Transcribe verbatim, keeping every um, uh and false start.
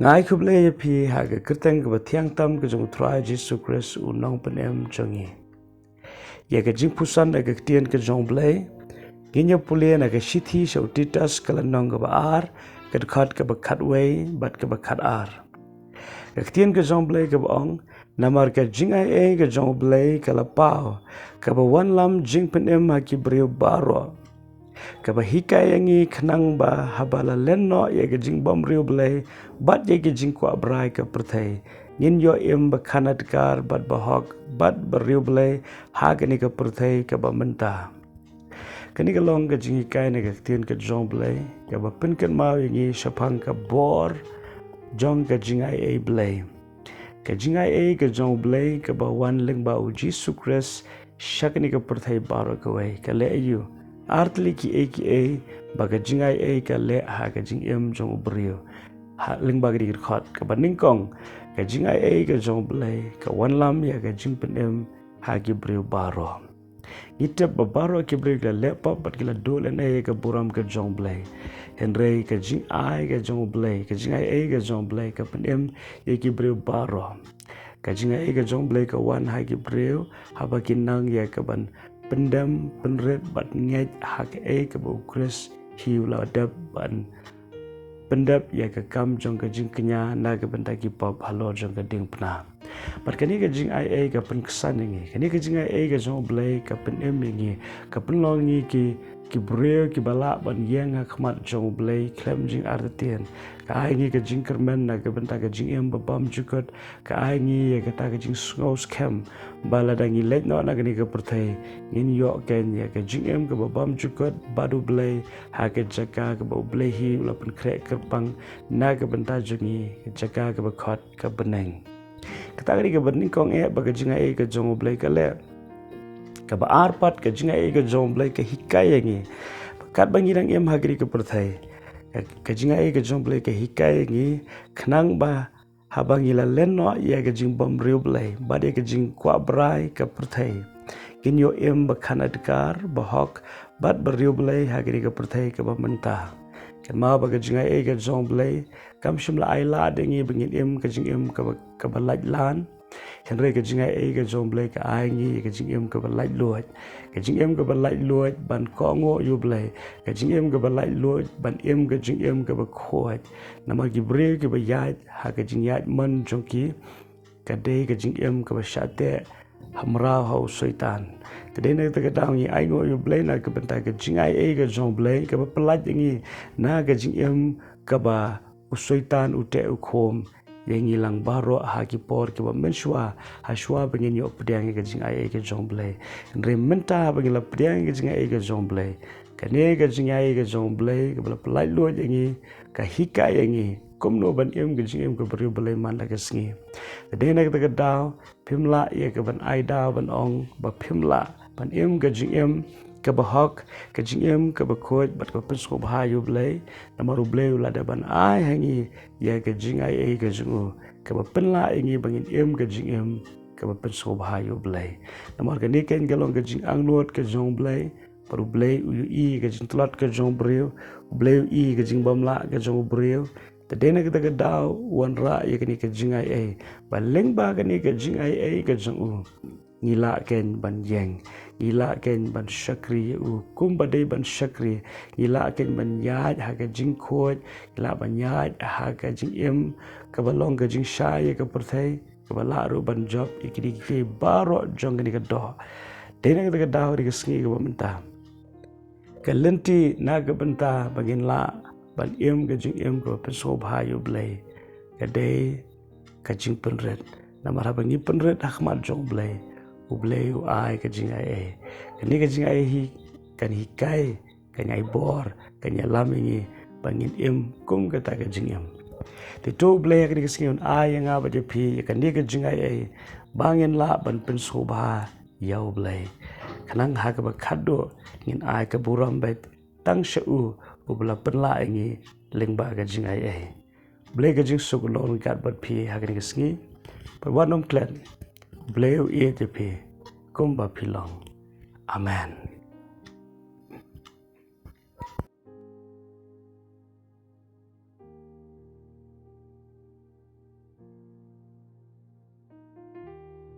Nga ai khublei ïa phi ha ka kyrteng kaba thiang tam ka jong u Trai Jisu Khrist u nongpynim jong ngi. Ïa ka jingpuson da ka ktien ka jong u Blei, ngin ïa pule na ka shithi sha u Titus ka lynnong kaba ar, ka dkhot kaba khatwei bad kaba khatar. Ka ktien ka jong u Blei kaba ong, namar ka jingai ei ka jong u Blei ka la paw, kaba wanlam jingpynim ha ki briew baroh, kaba hikai ïa ngi khnang ba haba la len noh ïa ka jingbymriewblei bad ïa ka jingkwah brai ka pyrthei, ngin ïoh im ba khana dkar bad ba hok bad ba riewblei ha kane ka pyrthei kaba mynta. Kane ka long ka jinghikai na ka ktien ka jong u Blei kaba pynkynmaw ïa ngi shaphang ka bor jong ka jingai ei Blei. Ka jingai ei ka jong u Blei kaba wan lyngba u Jisu Khrist sha kane ka pyrthei baroh kawei, ka leh aïu? Ar tylli ki ei ki ei ba ka jingai ei ka leh ha ka jingim jong u briew. Ha lyngba kane ka dkhot kaba nyngkong, ka jingai ei ka jong u Blei ka wanlam ïa ka jingpynim ha ki briew baroh. Ngi tip ba baroh ki briew ki la leh pop bad ki la duh lehnoh ïa ka burom ka jong u Blei. Hynrei ka jingai ka jong u Blei, ka jingai ei ka jong u Blei ka pynim ïa ki briew baroh. Ka jingai ei ka jong u Blei ka wan ha ki briew haba ki nang ïa ka ban pyndem, pynrit bad ngeit ha kaei kaba u Khrist hi u la dep ban pyndep ïa ka kam jong ka jingkñia na ka bynta ki pop halor jong ka diengphna. Bad kane ka jingai ei ka pynksan ïa ngi. Kane ka jingai ei ka jong u Blei ka pynim ïa ngi, ka pynlong ïa ngi ki, ki briew kiba lah ban ïeng ha khmat jong u Blei khlem jingartatien. Ka ai ïa ngi ka jingkyrmen na ka bynta ka jingim ba bymjukut, ka ai ïa ngi ïa kata ka jingsngew skhem ba lada ngi leit noh na kane ka pyrthei, ngin ïoh keiñ ïa ka jingim kaba bymjukut bad u Blei ha ka jaka kaba u Blei hi u la pynkhreh kyrpang na ka bynta jong ngi, ka jaka kaba khot ka bneng. Kata ka dei kaba nyngkong eh ba ka jingai ei ka jong u Blei ka leh. Kaba ar pat, ka jingai ei ka jong u Blei ka hikai ïa ngi. Katba ngi dang im ha kane ka pyrthei, ka, ka jingai ei ka jong u Blei ka hikai ïa ngi khnang ba haba ngi la len noh ïa ka jingbymriewblei bad ïa ka jingkwah brai ka pyrthei, ngin ïoh im ba khana dkar, ba hok bad ba riewblei ha kane ka pyrthei kaba mynta. Kynmaw ba ka jingai ei ka jong u Blei kam shym la ai lad ïa ngi ba ngin im ka jingim kaba, kaba laitlan. Hynrei ka jingai ei ka jong u Blei ka ai ïa ngi ka jingim kaba laitluid. Ka jingim kaba laitluid ban kohnguh ïa u Blei. Ka jingim kaba laitluid ban im ka jingim kaba khuid. Namar ki briew kiba ïaid ha ka jingïaid mon jong ki, ka dei ka jingim kaba shah teh ha mraw ha u Soitan. Te dei na kata ka daw ngi ainguh ïa u Blei na ka bynta ka jingai ei ka jong u Blei kaba pyllait ïa ngi na ka jingim kaba u Soitan u teh u khum ïa ngi lang baroh ha ki por kiba mynshuwa, ha shuwa ba ngin ïoh pdiang ïa ka jingai ei ka jong u Blei. Hynrei mynta ba ngi la pdiang ïa ka jingai ei ka jong u Blei, kane ka jingai ei ka jong u Blei kaba la pyllait luid ïa ngi ka hikai ïa ngi kumno ban im ka jingim kaba riewblei man la ka sngi. Te dei na kata ka daw phim lah ïa ka ban ai daw ban ong ba phim lah ban im ka jingim kaba hok, ka jingim kaba khuid bad kaba pynsngewbha ïa u Blei. Namar u Blei u la dep ban ai ha ngi ïa ka jingai ei ka jong u kaba pynlah ïa ngi ba ngin im ka jingim kaba pynsngewbha ïa u Blei. Namar kane keiñ ka long ka jingangnud ka jong u Blei. Bad u Blei u ïohi ka jingtlot ka jong u briew, u Blei u ïohi ka jingbymlah ka jong u briew. Te dei na kata ka daw u wanrah ïa kane ka jingai ei ba lyngba kane ka jingai ei ka jong u, ngi lah keiñ ban ïeng, ngi lah keiñ ban shakri ïa u kumba dei ban shakri. Ngi lah keiñ ban ïaid ha ka jingkhuid, ngi lah ban ïaid ha ka jingim kaba long ka jingshai ïa ka pyrthei, kaba lah ruh ban jop ïa kine kiei baroh jong kane ka doh. Dei na kata ka daw, kane ka sngi kaba mynta, ka lynti na ka bynta ba ngin lah ban im ka jingim kaba pynsngewbha ïa u Blei ka dei ka jingpynrit. Namar haba ngi pynrit ha khmat jong u Blei, u Blei u ai ka jingai ei. Kane ka jingai ei hi kan hikai, kan ai bor, kan ïalam ïa ngi ba ngin im kum kata ka jingim. Te to u Blei ha kane ka sngi un ai ïa nga bad ïa phi ïa kane ka jingai ei ba ngin lah ban pynsngewbha ïa u Blei. Khnang ha kaba khatduh ngin ai ka burom beit tang sha u uba la pynlah ïa ngi lyngba ka jingai ei. Blei ka jingsuk un long ryngkat bad phi ha kane ka sngi. Bad wat nym klet, Blei u ïeit ïa phi kumba phi long. Amen.